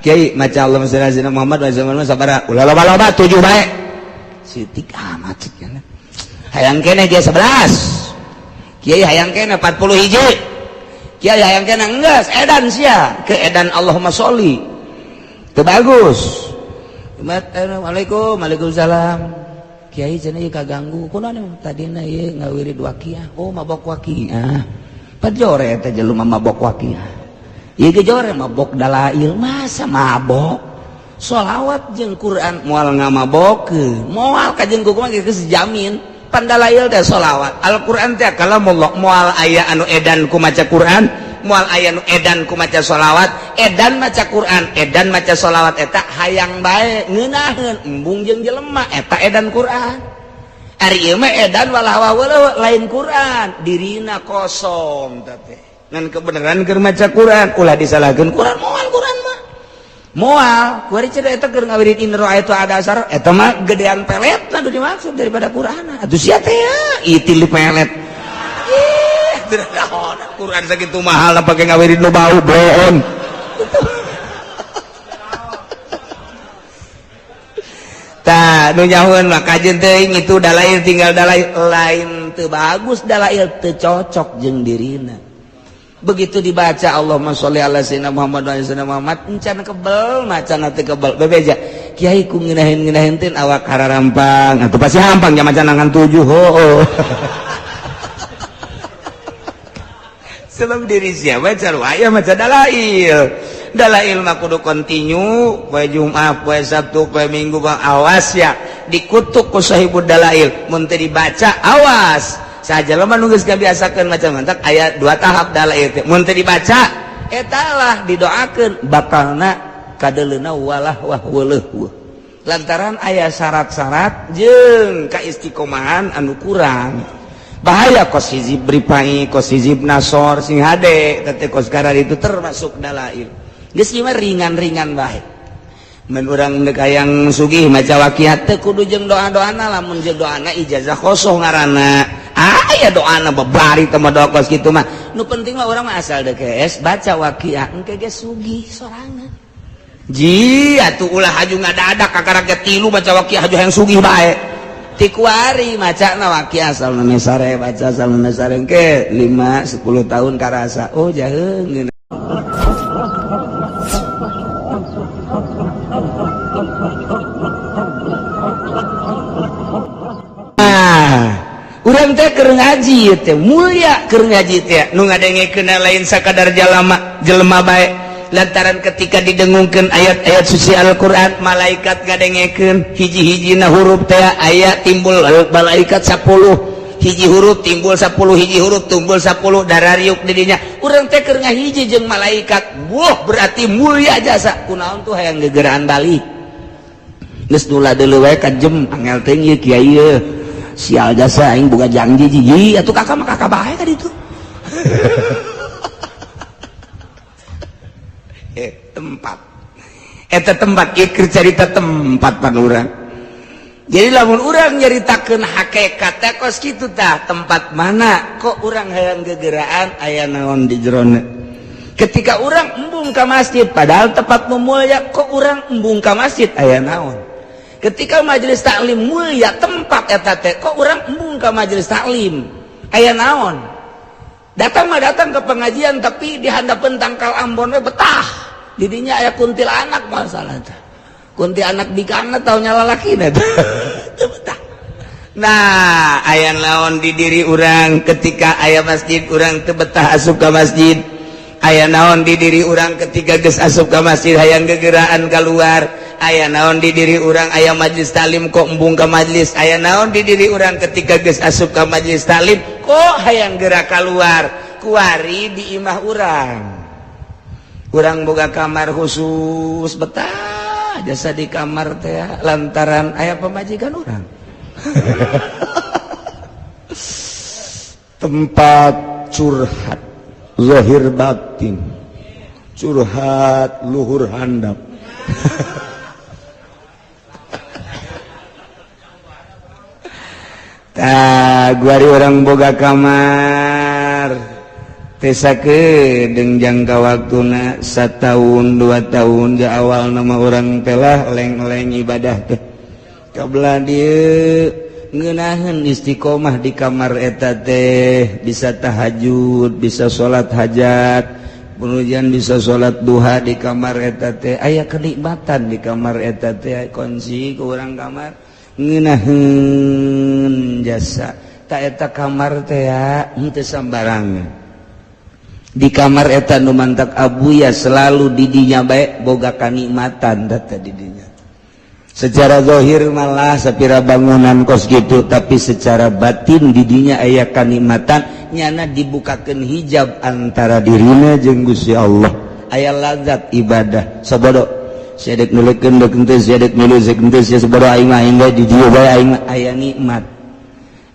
Kiai maca Allahumma sholli ala sayyidina Muhammad wa ala sabaraha ulah loba-loba 7 bae sitik amat cik hayang keneh ge 11 kiai hayang keneh 40 hiji kiai hayang keneh enggeus edan sia ke edan Allahumma sholli teu bagus. Assalamualaikum waalaikumsalam kiai cenah ieu kaganggu kunaon tadina ieu ngawirid waqiah oh mabok waqiah pajore eta jelema mabok waqiah ieu ge jore mabok dalail masa mabok sholawat jeung Quran moal ngamabokeun moal kajeun kumaha geus jamin pandalail teh sholawat Al-Qur'an teh kalamullah moal aya anu edan ku maca Quran moal aya nu edan ku maca sholawat edan maca Quran edan maca sholawat eta hayang bae ngeunaheun embung jeung jelema eta edan Quran ari ieu mah edan walah walah lain Quran dirina kosong teh ngan kebenaran keur maca Quran ulah disalahkeun Quran moal Quran mah moal kuari cenah eta keur ngawirid in ra'aitu ada asar eta mah gedean peletna nu dimaksud daripada Quran atuh sia teh itil di pelet ih Quran sakitu mahal pake ngawirid nu bau boon tah nu nyahueun mah kajeun teuing itu dalail tinggal dalail lain teu bagus dalail teu cocok jeung dirina. Begitu dibaca Allahumma sholli ala sayyidina Muhammad wa ala sayyidina Muhammad encan kebel macana teu kebel bebeja kiai ku ngeunaheun-ngeunaheun teh awak hararampang atuh pasti hampang nya maca ngan 7 hooh sebab diri siapa aya maca dalail dalail mah kudu kontinu poe Jumat poe Sabtu poe Minggu bang awas ya dikutuk ku sahibud dalail mun teu dibaca awas saja lemah nu geus kabiasakeun macam mantak aya dua tahap dalail teh mun teu dibaca eta lah didoakeun bakalna kadeleuna walah wah weuleuh lantaran aya syarat-syarat jeung kaistiqomahan anu kurang bahaya kos hizib ripai kos hizib nasor sing hade teh kos karar itu termasuk dalail geus ieu mah ringan-ringan bae mun urang deuk hayang sugih maca waqiah teh kudu jeung doa-doana lamun jeung doana ijazah khosoh ngaranna aya doana babari teh mah doa kos kitu mah nu penting mah urang mah asal deuk geus baca waqiah engke ge sugih sorangan ji atuh ulah haju ngadadak kakara ge tilu maca waqiah haju hayang sugih bae tikuari macana waqiah asal sare baca asal sare engke 5 10 tahun karasa oh jaheung. Urang teh keur ngaji teh mulia keur ngaji teh nu ngadengekeun lain sakadar jalama jelema bae lantaran ketika didengungkeun ayat-ayat suci Al-Qur'an malaikat ngadengekeun hiji-hijina huruf teh aya timbul malaikat 10 hiji huruf timbul 10 hiji huruf timbul 10 darariuk di dinya urang teh keur ngahiji jeung malaikat buah berarti mulia jasa kunaon tuh hayang gegeraan balik geus nula deuleu wae ka jem angel teh ieu kiai ieu sial jasa aing boga janji jiji atuh kakak mah kakak bae ka ditu. Tempat eta tempat ieu keur carita tempat pan urang. Jadi lamun urang nyaritakeun hakikat teh kos kitu tah tempat mana kok urang hayang gegeraan aya naon di jerona. Ketika urang embung ka masjid padahal tempat mulia kok urang embung ka masjid aya naon. Ketika majelis taklim mulia tempat eta teh kok urang embung ka majelis taklim aya naon. Datang mah datang ke pengajian tapi di handapeun tangkal ambon we betah didinya aya kuntilanak masalah teh kuntilanak bikangna tau nya lalakina teu betah. Nah aya naon di diri urang ketika aya masjid urang teu betah asup ka masjid, aya naon di diri urang ketika geus asup ka masjid hayang gegeraan keluar, aya naon di diri urang aya majelis taklim kok embung ka majelis, aya naon di diri urang ketika geus asup ka majelis taklim kok hayang gerak keluar kuari di imah urang urang boga kamar khusus betah jasa di kamar teh lantaran aya pamajikan urang. Tempat curhat zahir batin, curhat luhur handap. Tah guari orang boga kamar Teu sakedeung jangka waktuna, satahun 2 tahun. Di awal nama urang telah leng-leng ibadah teh kabelah dieu ngeunaheun istiqomah di kamar eta teh, bisa tahajud, bisa salat hajat, kemudian bisa salat duha di kamar eta teh. Aya kenikmatan di kamar eta teh. Kunci ku urang kamar ngeunaheun jasa. Tak eta kamar teh ya henteu sambarangan. Di kamar eta nu mantak abuya selalu didinya bae boga kanikmatan data didinya. Secara zahir malah sapira bangunan kos gitu, tapi secara batin didinya aya kanikmatan. Nyana dibukakan hijab antara dirina jeung Gusti Allah, aya lazat ibadah. Sabodo sia dek nulekeun dek henteu, sia dek nulis dek henteu, sia sabodo, aing mah aing di dieu bae, aing mah aya nikmat.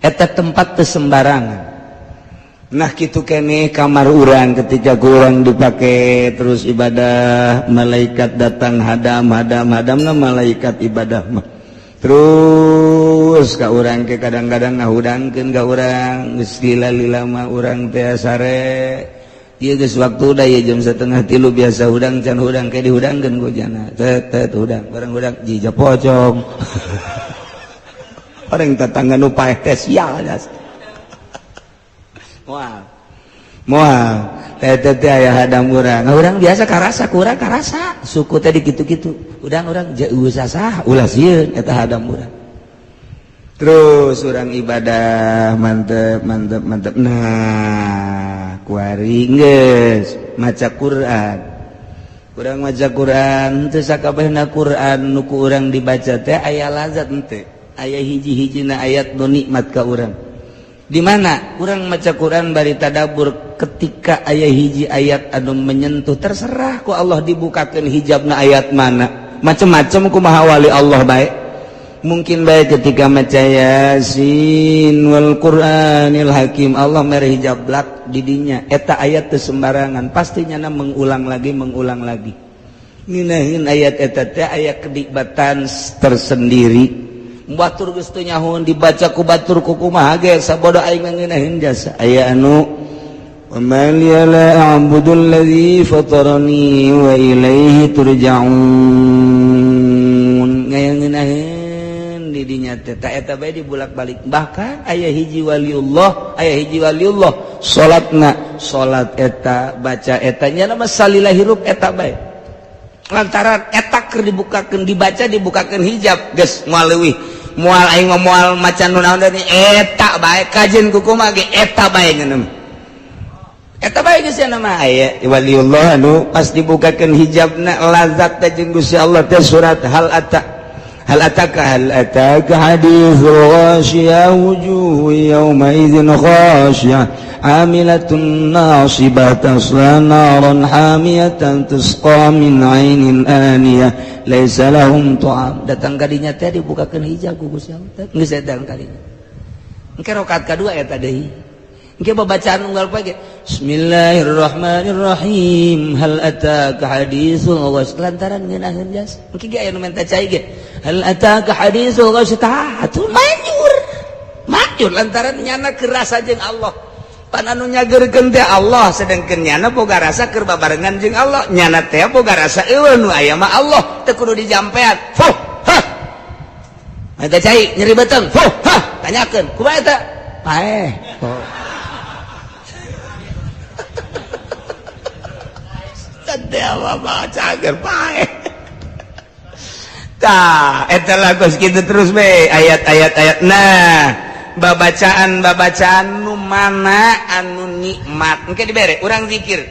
Eta tempat teu sembarangan. Nah, gitu kene kamar urang ketika kurang dipakai terus ibadah, malaikat datang hadam hadam hadam. Nah, malaikat ibadah mah terus ka urang ke kadang-kadang ngahudangkeun ka urang. Geus lila-lila mah urang teh sare. Ieu geus waktu da ieu jam 2.30, biasa hudang can hudang, ke dihudangkeun ku jana tet tet hudang bareng hudang jija pocong. Orang tetangga nu paeh teh sial jas. Moal moal teh teh aya hadam urang. Urang biasa karasa, kurang karasa suku teh dikitu-kitu udang urang jauh sasah ulah sieun eta hadam urang. Terus urang ibadah mantep mantep mantep. Nah, kuari geus maca Quran, urang maca Quran teu sakabehna Quran nu ku urang dibaca teh aya lazat henteu. Aya hiji-hijina ayat nu nikmat ka urang. Di mana urang maca Quran bari tadabur, ketika aya hiji ayat anu menyentuh, terserah ku Allah dibukakan hijabna ayat mana, macem-macem kumaha wali Allah baik. Mungkin baik ketika maca Yasin wal Qur'anil Hakim, Allah mere hijab blak didinya. Eta ayat teu sembarangan, pastinya mengulang lagi, mengulang lagi. Ngeunaheun ayat eta teh aya kenikmatan tersendiri. Batur geus teu nyahoeun dibaca ku batur ku kumaha ge, sabodo aing ngeunaheun jasa. Aya anu wa ma liya la a'budu alladzi fatarani wa ilaihi turja'un, ngeunaheun di dinya teh. Ta eta bae dibulak-balik. Bahkan aya hiji waliullah, aya hiji waliullah salatna salat eta baca eta nya nama salila hirup eta bae, lantaran eta keur dibukakeun, dibaca, dibukakeun hijab. Geus moal leuwih, moal, aing mah moal maca nu naon deui, eta bae. Kajeun ku kumaha ge eta bae ngeuneuh, eta bae geus. Nama aya waliullah anu pas dibukakeun hijabna lazat teh jeung Gusti Allah teh surat hal ata, hal ataka, hal ataka haditsul ghasyiyah, wujuhu yawma idzin khasyiyah amilatun nasibah tasla naran hamiyatan tusqa min ainin aniyah laisa lahum ta'am. Datang kadinya teh dibukakeun hijab ku Gusti Allah teh, geus datang kadinya. Engke rakaat kadua eta deui, engke babacaan unggal poe ge Bismillahirrahmanirrahim, hal ataka haditsul ghasy, lantaran ngeunaheun jas. Engke ge aya nu menta cai ge hal ataka haditsul ghasy, tah atuh manjur manjur, lantaran nyana kerasa jeung Allah. Pan anu nyageurkeun teh Allah, sedangkeun nyana boga rasa keur babarengan jeung Allah. Nyana teh boga rasa eueuh nu aya mah Allah, teu kudu dijampean. Fuh hah, eta cai nyeri beuteung, fuh hah, tanyakeun kumaha eta paeh. Oh. Cager paeh. Tah eta lagu kitu terus be ayat-ayat ayat. Nah, babacaan babacaan nu mana anu nikmat engke dibere urang zikir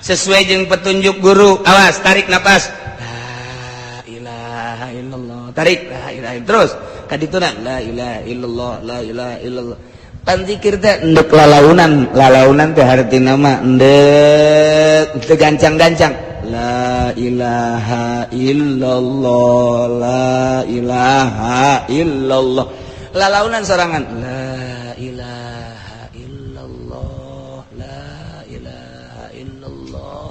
sesuai jeung petunjuk guru. Awas, tarik napas, la ilaha illallah, tarik, la ilaha, terus kadituna la ilaha illallah, la ilaha illallah. Pan zikir teh endek lalaunan, lalaunan teh hartina mah endek teu gancang-gancang, la ilaha illallah, la ilaha illallah, lalaunan sorangan, la ilaha illallah, la ilaha illallah.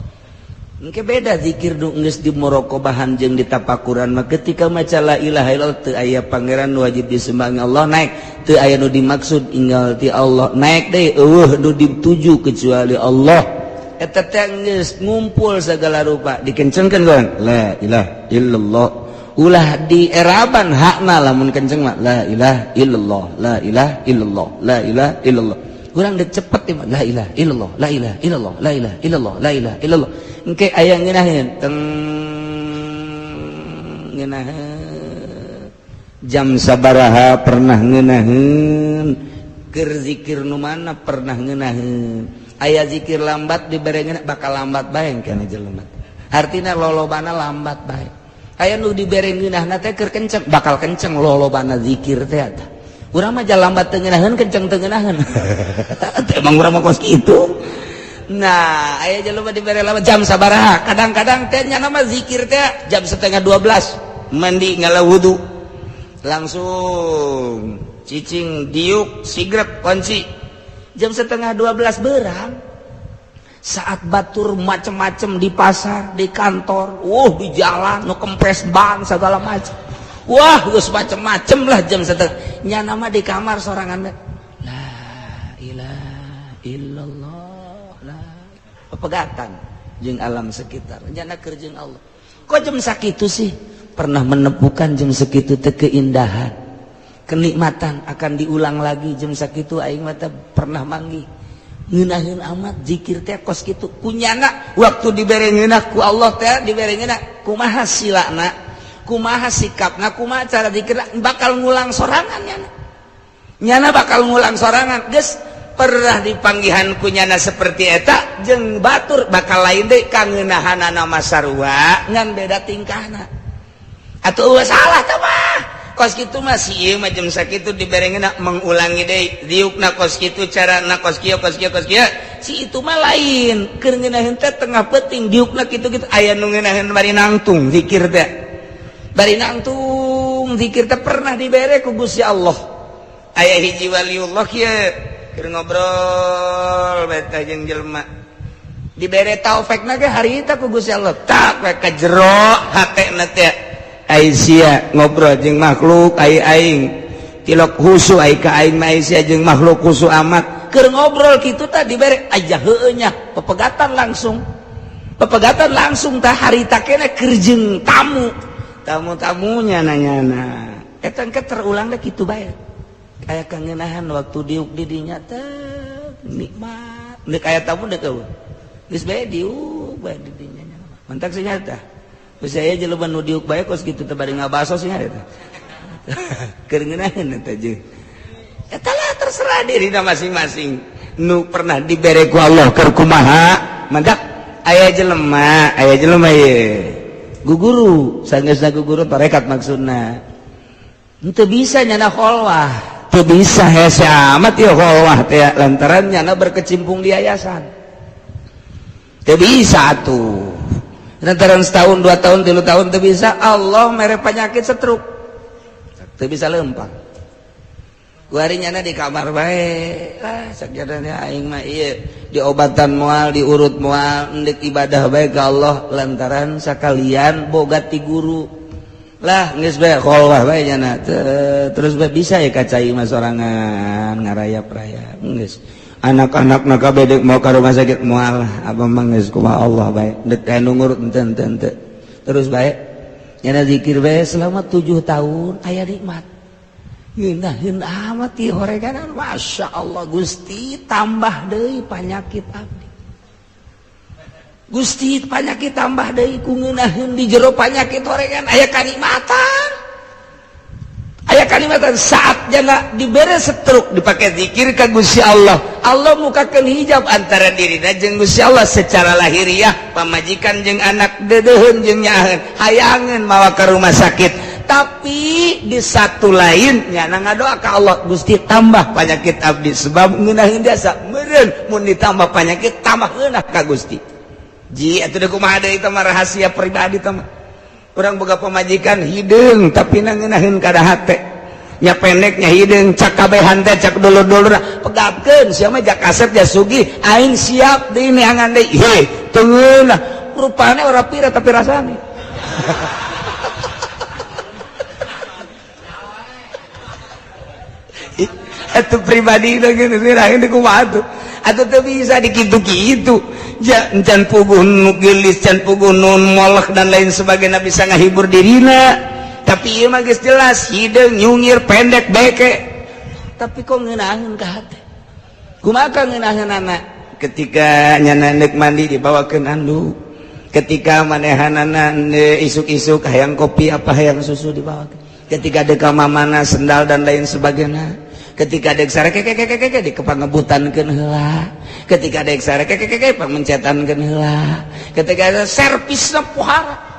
Engke beda zikir nu geus di muraqabahan jeung di tapakuran mah. Ketika maca la ilaha illallah, teu aya pangeran nu wajib disembah Allah, naik. Teu aya nu dimaksud inggal ti Allah, naik deui. Euweuh nu dituju kecuali Allah. Eta teh geus ngumpul segala rupa, dikencengkeun kan la ilaha illallah, ulah dieraban hakna. Lamun kenceng mah la ilaha illallah, la ilaha illallah, la ilaha illallah. Kurang dek cepet ya, la ilaha illallah, la ilaha illallah, la ilaha illallah, la ilaha illallah. Engke aya ngeunaheun teng ngeunaheun jam sabaraha, pernah ngeunaheun keur zikir nu mana, pernah ngeunaheun aya zikir lambat dibere bakal lambat bae kana jelema, artina lolobana lambat bae. Aya nu dibere ngeunahna teh keur kenceng, bakal kenceng lolobana zikir teh. Eta urang mah lambat teu ngeunaheun, kenceng teu ngeunaheun. Emang urang mah kos kitu. Nah, aya jelema dibere lambat jam sabaraha, kadang-kadang teh nya nama zikir teh jam 11.30, mandi, ngala wudu, langsung cicing, diuk sigrek kunci, jam 11.30 berang, saat batur macem-macem di pasar, di kantor, di jalan, nu kempes ban segala macem. Wah, geus macem-macem lah. Jam setengah nya nama di kamar sorangan, la ilaha illallah, la pepegatan jeung alam sekitar, nyana keur jeung Allah. Kok jam sakitu sih pernah menemukan jam segitu teh keindahan, kenikmatan akan diulang lagi jam sakitu? Aing mah pernah manggih ngeunaheun amat zikir teh kos kitu kunyana. Waktu dibere ngeunah ku Allah teh, dibere ngeunah, kumaha silana, kumaha sikapna, kumaha cara zikir, bakal ngulang sorangan nyana. Nyana bakal ngulang sorangan. Geus pernah dipanggihan kunyana seperti eta jeung batur bakal lain deui kangeunahanana mah, sarua ngan beda tingkahna. Atuh eueuh salah teh mah kos kitu mah. Si ieu mah jam sakitu dibere ngeunah, mengulangi deui diukna kos kitu, carana kos kieu, kos kieu, kos kieu. Si itu mah lain, keur ngeunaheun teh tengah peuting diukna kitu-kitu. Aya nu ngeunaheun bari nangtung zikir teh, bari nangtung zikir teh pernah dibere ku Gusti Allah. Aya hiji waliullah kieu keur ngobrol beta jeung jelema, dibere taufik ge harita ku Gusti Allah, tak we ka jero hatena teh, ai sia ngobrol jeung makhluk, ai aing tilok husu, ai ka aing mah sia jeung makhluk husu amat. Keur ngobrol kitu tah dibere aja heueuh nya, pepegatan langsung, pepegatan langsung tah. Harita keneh keur jeung tamu, tamu-tamunya nanya. Nah, eta engke terulang deh kitu bae, kayak kangenahan waktu diuk didinya teh nikmat. Deuk aya tamu, deuk eueuh, geus bae diuk bae didinya. Mantak sih nyata geus aya jelema nu diuk bae kos kitu teh bari ngabaso sih eta keur ngeunaheun eta jeung eta lah. Terserah dirina masing-masing nu pernah dibere ku Allah keur kumaha. Mantak aya jelema, aya jelema ye guguru, sanggeusna guguru tarekat, maksudna henteu bisa nyana kholwah, teu bisa, hese amat ya kholwah teh, lantaran nyana berkecimpung di yayasan. Teu bisa tuh, lantaran setahun, 2 tahun, 3 tahun teu bisa. Allah mere penyakit stroke, teu bisa lempang. Kuari nyana di kamar bae lah. Sakjadana aing mah ieu diobatan moal, diurut moal, endek ibadah bae ka Allah, lantaran sakalian boga ti guru lah. Geus bae kholwah bae nyana, terus bae bisa ya ka cai mah sorangan ngarayap-rayap. Geus anak-anak na kabeh dek mau ka rumah sakit, moal, abah mah geus kumaha Allah bae, dek aya nu ngurut henteu henteu henteu. Terus bae nyana zikir bae selama 7 tahun, aya nikmat ngeunaheun amat ieu horeganan. Masya Allah, Gusti, tambah deui panyakit abdi. Gusti, panyakit tambah deui. Ku ngeunaheun di jero panyakit horegan aya kanikmatan, aya kanikmatan. Saat jana dibere stroke, dipakai zikir ka Gusti Allah, Allah mukakeun hijab antara dirina jeung Gusti Allah secara lahiriah. Pamajikan jeung anak deudeuheun jeung nyaaheun, hayangeun mawa ka rumah sakit, tapi di satu lain nyana ngadoa ka Allah, Gusti, tambah penyakit abdi, sebab ngeunaheun jasa meureun mun ditambah penyakit tambah ngeunah ka Gusti. Ji atuh deuk kumaha deui, eta mah rahasia pribadi. Teh mah urang boga pamajikan hideung, tapi na ngeunaheun kada hate nya, pendeknya hideung, cak kabehan teh, cak dulur-dulur, pegatkeun sia mah, jak kasep ja sugih, aing siap deui neangan deui. He teu ngeunah. Rupane ora pira tapi rasane. Itu pribadi itu ini kumaha tuh atau teu bisa dikitu-kitu can puguh nu geulis, can puguh nu molek dan lain sebagainya bisa ngahibur dirina. Tapi ieu mah geus jelas hideung, nyungir, pendek, beke, tapi kok ngeunaheun ka hate. Kumaha ngeunaheunana? Ketika nyana neuk mandi dibawakeun anduk, ketika manehanana isuk-isuk hayang kopi apa hayang susu dibawakeun, ketika deka mamana sendal dan lain sebagainya, ketika dek sare keke di kepangebutankeun heula, ketika dek sare keke pamencetankeun heula, ketika ada servisna pohara.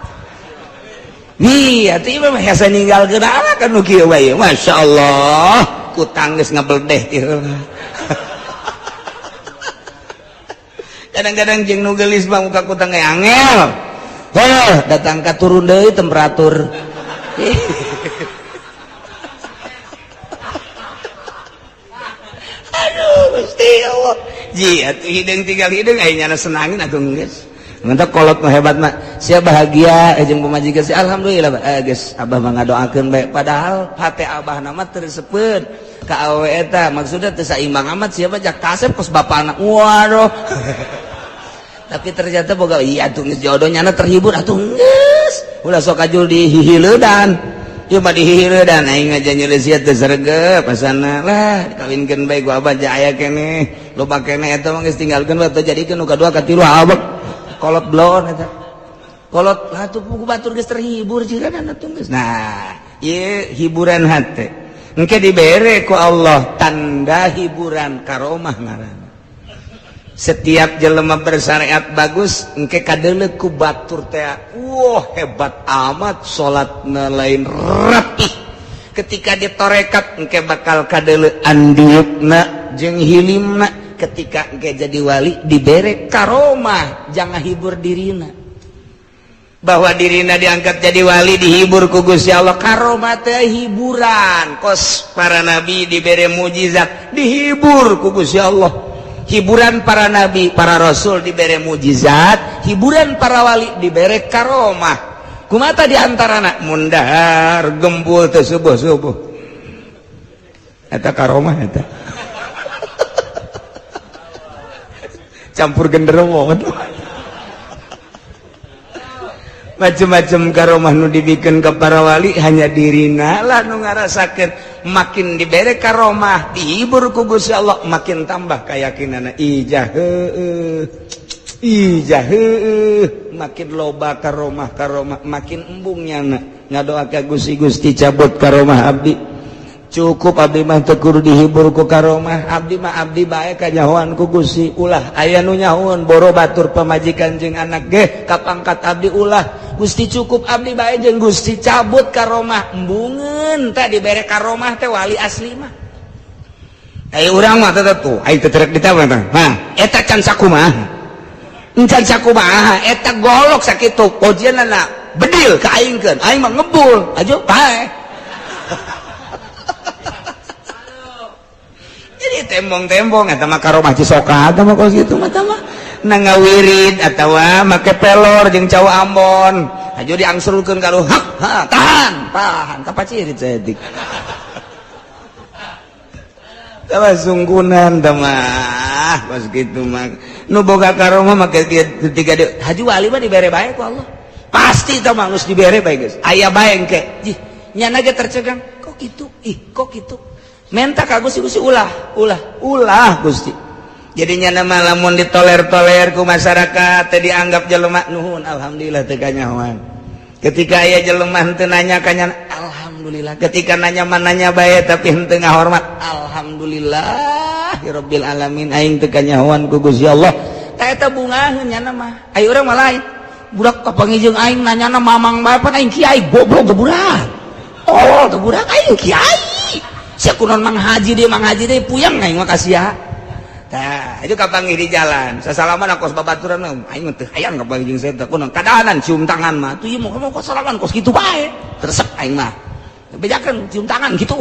Nih atuh ieu mah hese ninggalkeun anak kan nu kieu wae. Masyaallah, kutang geus ngabeldeh ti heula. Kadang-kadang jeung nu geulis mah muka kutang ge angel. Heuh, datang ka turun deui temperatur. Aduh, Gusti Allah. Ji atuh hideung tinggal hideung aya nyana senangin atuh geus. Mantap kolot mah hebat mah. Sia bahagia jeung pamajikan sia, alhamdulillah geus abah mah ngadoakeun bae, padahal hate abah na mah teu resepeun ka awewe eta, maksudna teu saimbang amat sia mah jak kasep kos bapana. Waduh. Tapi ternyata boga iya atuh geus jodoh nyana terhibur atuh geus. Ulah sok kajul dihihileudan. Ieu mah dihihileudan aing aja nyeuleus sia teu sregep asana lah dikawinkeun bae ku abah ja aya keneh. Loba keneh eta mah geus tinggalkeun bae teu jadikeun nu kadua katilu abek. Kolot blon eta. Kolot lah tuh pugu batur geus terhibur jiran atuh geus. Nah, ieu hiburan hate. Engke dibere ku Allah tanda hiburan karomah ngaranna. Setiap jelema bersyariat bagus engke kadeuleu ku batur teh, wah hebat amat salatna lain rapih. Ketika ditorekat engke bakal kadeuleu andiukna jeung hilimna. Ketika engke jadi wali dibere karomah jangan hibur dirina, bahwa dirina diangkat jadi wali dihibur ku Gusti Allah. Karomah teh hiburan, kos para nabi dibere mujizat dihibur ku Gusti Allah. Hiburan para nabi, para rasul dibere mujizat, hiburan para wali dibere karomah. Kumata diantarana mundahar gembul teh subuh-subuh eta karomah eta. Campur genderuwo macem-macem karomah nu dibikin ke para wali hanya dirina lah nu ngarasakeun. Makin dibere karomah dihibur ku Gusti Allah makin tambah keyakinanna. Ijah heueuh, ijah heueuh, makin loba karomah karomah makin embung nyana ngadoa ka Gusti, Gusti cabut karomah abdi, cukup abdi mah teu kudu dihibur ku karomah, abdi mah abdi bae kanyahoan ku Gusti. Ulah aya nu nyahoan boro batur pamajikan jeung anak ge kapangkat abdi ulah, Gusti cukup abdi bae jeung Gusti cabut karomah. Embungeun teh dibere karomah teh wali asli mah. Ai urang mah teh tuh ai teu terek ditawar teh. Hah, eta can sakumaha? Encan sakumaha eta golok sakitu ojeunana bedil ka aingkeun, aing mah ngebul aja bae. Jadi tembong-tembong eta mah karomah Cisoka eta mah kos kitu mah tah mah na ngawirid atawa make pelor jeung cau Ambon aja diangsurkeun ka hak ha tahan tahan kapacirit saeutik. Tah mah sunggunan tah mah kos kitu mah nu boga karomah make ketika di haji wali mah dibere bae ku Allah pasti tah mah geus dibere bae geus aya bae engke jih nyana ge tercegang kok kitu ih kok kitu menta ka Gusti, Gusti ulah ulah ulah Gusti. Jadinya nama lamun ditoler-toler ku masyarakat teh dianggap jelema nuhun alhamdulillah teu kanyahoan. Ketika aya jelema henteu nanya ka nyana alhamdulillah, ketika nanya mah nanya bae tapi henteu ngahormat alhamdulillah rabbil alamin aing teu kanyahoan ku Gusti Allah. Tah eta bungaheun nyana mah. Aya urang mah lain budak kapanggih jeung aing nanyana mamang bae pan aing kiai goblok teu budak. Oh teu budak aing kiai. Sia kunaon Mang Haji deui, Mang Haji deui puyeng aing mah ka sia. Tah, itu kapanggih di jalan. Sasalaman kos babaturan aing mah teu hayang kapanggih jeung saya teh kunaon kadahanan cium tangan mah. Tuh ieu mah kos salaman kos kitu bae. Resep aing mah. Bejakeun cium tangan kitu.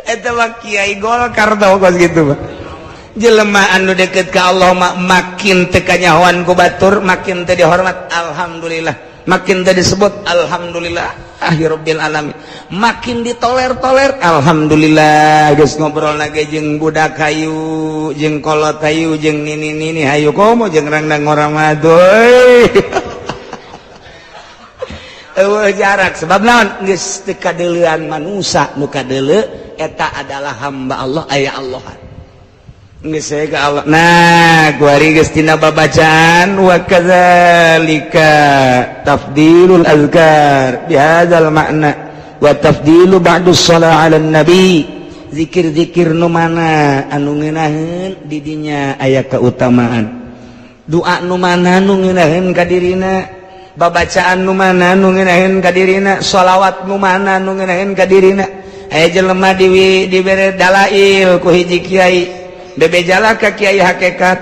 Eta mah kiai Golkar tau kos kitu mah. Jelema anu deket ka Allah makin teu kanyahoan ku batur, makin teu dihormat, alhamdulillah. Makin teu disebut, alhamdulillah. Rabbil alamin. Makin ditoler-toler, alhamdulillah. Geus ngobrol lagi jeung budak hayu, jeung kolot hayu, jeung nini-nini hayu, komo jeung rangdang orang madoy. Eueuh jarak sebab naon, geus teu kadeuleuan manusa, nu kadeuleu eta adalah hamba Allah, aya Allah. Geus ka Allah. Nah, kuari geus tina babacaan wa kadzalika tafdilul azkar bihadzal makna wa tafdilu ba'du shalah 'ala nabi. Zikir-zikir nu mana anu ngeunaheun di dinya aya keutamaan, doa nu mana nu ngeunaheun ka dirina, babacaan nu mana nu ngeunaheun ka dirina, sholawat nu mana nu ngeunaheun ka dirina. Aya jelema dibere dalail ku hiji kiai, bebejala ka kiai hakikat,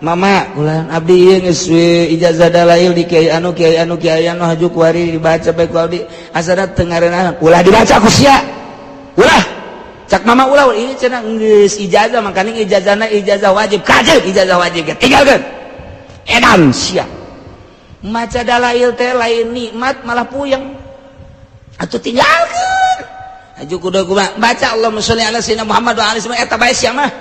"Mama, ulah abdi ieu geus ijazah dalail di kiai anu, kiai anu, kiai anu, haju kuari dibaca bae ku abdi." Asana teu ngareunah, "Ulah dibaca ku sia, ulah." Cak mama, "Ulah, ini cenah geus ijazah, makaning ijazahna ijazah wajib." Kajeun ijazah wajib ge tinggalkeun, edan sia. Maca dalail teh lain nikmat, malah puyeng atuh, tinggalkeun. Haju kudu kumaha? Baca Allahumma sholli ala sayyidina Muhammad wa alihi, eta bae sia mah.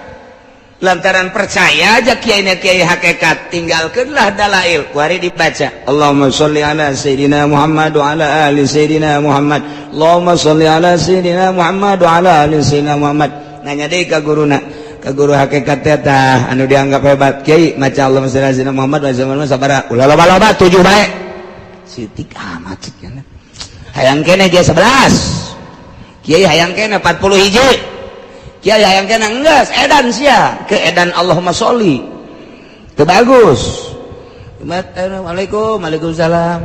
Lantaran percaya aja kiai, kiai hakikat, tinggalkanlah dalail, kuari dibaca Allahumma sholli ala sayyidina Muhammad wa ala ali sayyidina Muhammad, Allahumma sholli ala sayyidina Muhammad wa ala ali sayyidina Muhammad. Nanya deui ka guruna, ka guru hakikat teh anu dianggap hebat, "Kiai, maca Allahumma sholli ala sayyidina Muhammad wa ala sabaraha?" "Ulah loba-loba, tujuh bae." Sitik amat cik, hayang keneh ge 11, kiai hayang keneh 40 hiji, kiai hayang keneh. Enggeus, edan sia, ke edan Allahumma sholli teu bagus. "Assalamualaikum." "Waalaikumsalam,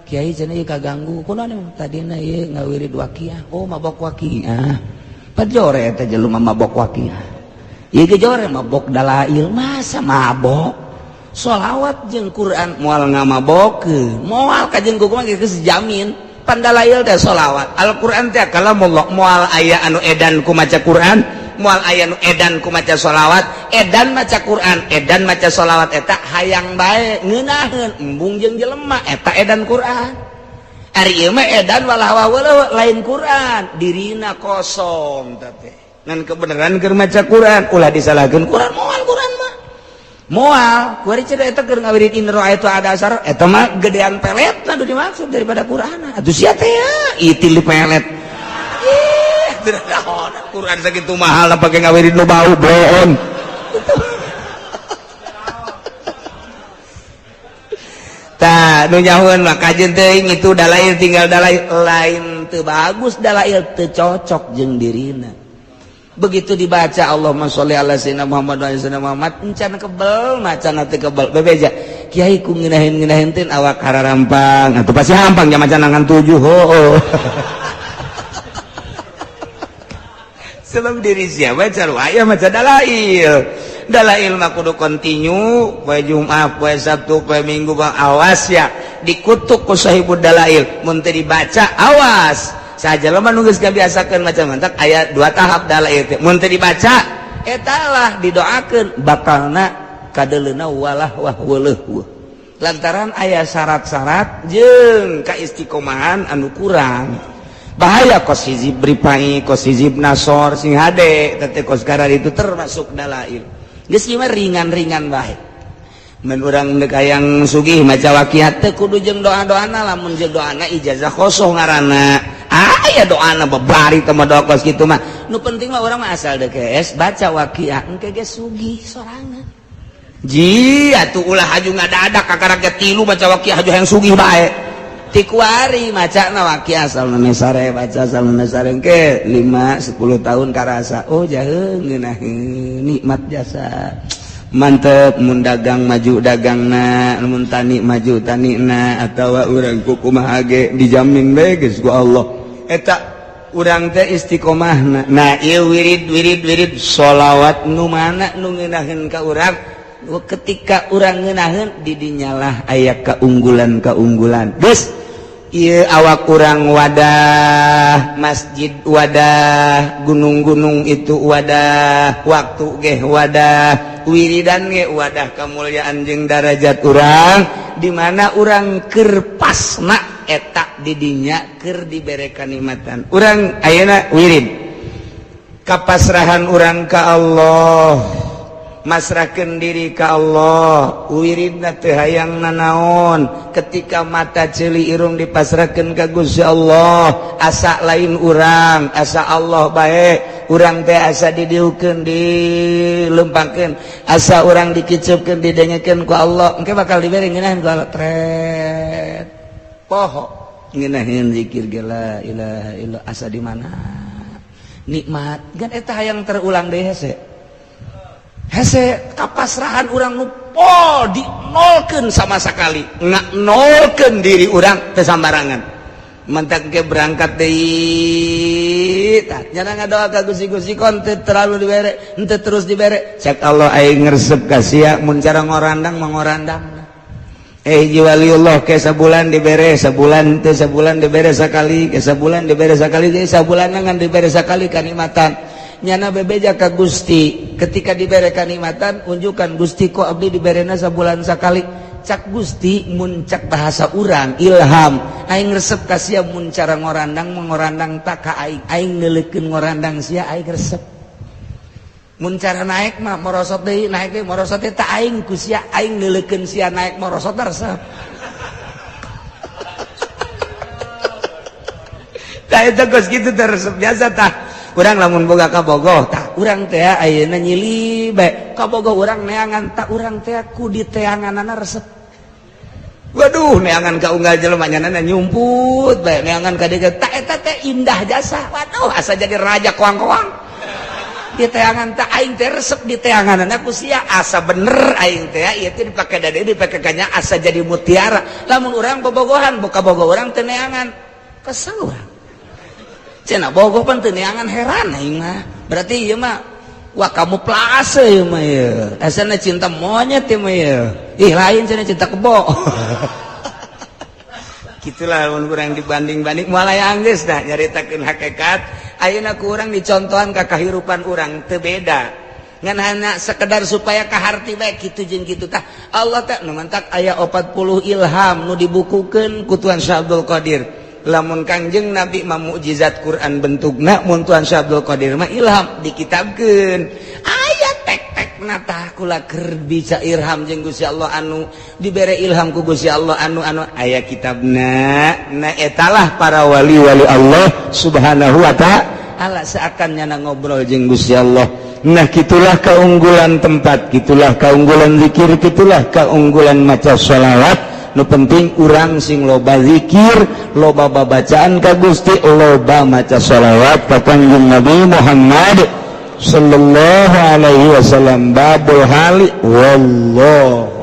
kiai." Cenah ieu kaganggu kunaon tadina? Ieu ngawirid waqiah. "Oh, mabok waqiah." Pajore eta jelema mabok waqiah, ieu ge jore mabok dalail. Masa mabok sholawat jeung Quran? Moal ngamabokeun, moal kajeun kumaha geus jamin. Pan dalail teh sholawat, Al-Quran teh kalamullah, moal aya anu edan ku maca Quran, moal aya nu edan ku maca sholawat. Edan maca Quran, edan maca sholawat, eta hayang bae ngeunaheun embung jeung jelema, eta edan Quran. Ari ieu mah edan walah walah, lain Quran, dirina kosong teh ngan kebenaran keur maca Quran. Ulah disalahkeun Quran, moal Quran mah moal. Kuari cenah eta keur ngawirid in ra'aitu ada asar, eta mah gedean pelet nu dimaksud daripada Quran. Atuh sia teh ya itil di pelet. Ih, Quran sakitu mahal pake ngawirid nu bau bohong. Tah nu nyahueun mah kajeun teuing itu dalail, tinggal dalail. Lain teu bagus dalail, teu cocok jeung dirina. Begitu dibaca Allahumma sholli ala sayyidina Muhammad wa ala sayyidina Muhammad, encan kebel macana teu kebel. Bebeja, "Kiai, ku ngeunaheun-ngeunaheun teh awak hararampang." Atuh pasti hampang nya maca ngan 7 hooh. Sebab diri siapa aya maca dalail, dalail mah kudu kontinu poe Jumat, poe Sabtu, poe Minggu. Bang, awas ya, dikutuk ku sahibud dalail mun teu dibaca. Awas saja jelema nu geus kabiasakeun maca, mantak aya dua tahap dalail teh. Mun teu dibaca, eta lah didoakeun bakalna kadeleuna walah wah weuleuh, lantaran aya syarat-syarat jeung kaistiqomahan anu kurang. Bahaya kos hizib ripai, kos hizib nasor, sing hade teh kos karar itu termasuk dalail. Geus ieu mah ringan-ringan bae. Mun urang deuk hayang sugih maca waqiah teh kudu jeung doa-doana. Lamun jeung doana ijazah khosoh ngaranna, aya doana babari teh mah doa kos kitu mah. Nu penting mah urang mah asal deuk baca waqiah, engke ge sugih sorangan. Ji atuh ulah haju ngadadak kakara ge tilu maca waqiah haju hayang sugih bae. Tikuari maca na waqiah asal sare, baca asal sare ke 5 10 tahun karasa, oh jaheung ngeunaheun nikmat jasa mantep. Mun dagang maju dagangna, mun tani maju tanina, atawa urang kukumaha ge dijamin bae geus ku Allah eta urang teh istiqomahna. Nah, ieu wirid wirid wirid sholawat nu mana nu ngeunaheun ka urang, ketika urang ngeunaheun di dinyalah aya keunggulan-keunggulan. Geus Ieu awak urang wadah, masjid wadah, gunung-gunung itu wadah, waktu ge wadah, wiridan ge wadah kemuliaan jeung darajat urang, di mana urang keur pasna eta didinya keur dibere kanikmatan. Urang ayeuna wirid kapasrahan urang ka Allah, masrahkeun diri ka Allah, wiridna teu hayang nanaon. Ketika mata, ceuli, irung dipasrahkeun ka Gusti Allah, asa lain urang, asa Allah bae. Urang teh asa didiukeun, dilempangkeun, asa urang dikiceupkeun, didengekeun ku Allah. Engke bakal dibere ngeunaheun ku Allah, tret poho ngeunaheun zikir ge, la ilaha illa, asa di mana nikmat kan eta hayang terulang deui. Hese hese kapasrahan urang nu pol, dinolkeun sama sekali, nolkeun diri urang teu sambarangan. Mentak ke berangkat deui, tah nyana ngadoa ka Gusti, Gusti, kon teu terlalu dibere, henteu terus dibere. Cek Allah, aing ngresep ka sia mun cara ngorandang mangorandang. Hiji waliullah ke sabulan dibere, sabulan teu, sabulan dibere sakali, ke sabulan dibere sakali, sabulan ngan dibere sakali kanikmatan. Nyana bebeja ka Gusti ketika dibere kanikmatan, unjukan, "Gusti, kok abdi diberena sabulan sakali?" Cak Gusti, mun cak bahasa urang ilham, "Aing resep ka sia mun cara ngorandang mengorandang tak ka aing. Aing neuleukeun ngorandang sia, aing resep. Mun cara naik mah merosot deui, naik deui, merosot deui, tak aing ku sia, aing neuleukeun sia naik merosot, resep." Tah, eta geus kitu teh resep biasa. Tah, urang lamun boga kabogoh, tah urang teh ayeuna nyili bae kabogoh urang neangan, tak urang teh ku diteanganana resep. Waduh, neangan ka unggal jelema nyana nyumput bae, neangan ka dieu, tak eta teh indah jasa. Waduh, asa jadi raja koang-koang di teangan. Tak aing teh resep di teangan ku sia, asa bener aing teh ieu teh dipake dade, dipake kanya, asa jadi mutiara. Lamun urang bobogohan buka bogoh urang teu neangan, kesel urang. Cenah bogoh pan teu neangan, heran aing mah. Berarti ieu mah, wah, kamu plase ieu mah, ieu asana cinta monyet ieu mah ieu. Ih, lain cenah, cinta kebo. Gitulah mun urang dibanding-banding moal aya. Geus dah, nyaritakeun hakikat. Ayeuna ku urang dicontohan ka kahirupan urang teu beda, ngan hanya sekedar supaya kaharti bae kitu jeung kitu. Tah, Allah teh nu mantak aya 40 ilham nu dibukukeun ku Tuan Syekh Abdul Qadir. Lamun Kangjeng Nabi mah mukjizat Quran bentukna, mun Tuan Syekh Abdul Qadir mah ilham dikitabkeun, aya tek-tek. Tah, kula keur bisa ilham jeung Gusti Allah, anu dibere ilham ku Gusti Allah, anu anu aya kitabna. Nah, etalah para wali-wali Allah Subhanahu wa Ta'ala, seakan nyana ngobrol jeung Gusti Allah. Nah, gitulah keunggulan tempat, gitulah keunggulan zikir, gitulah keunggulan maca sholawat. Nu penting urang sing loba zikir, loba babacaan ka Gusti, loba maca sholawat ka Kangjeng Nabi Muhammad sallallahu alaihi wasallam. Babul hali, wallahu.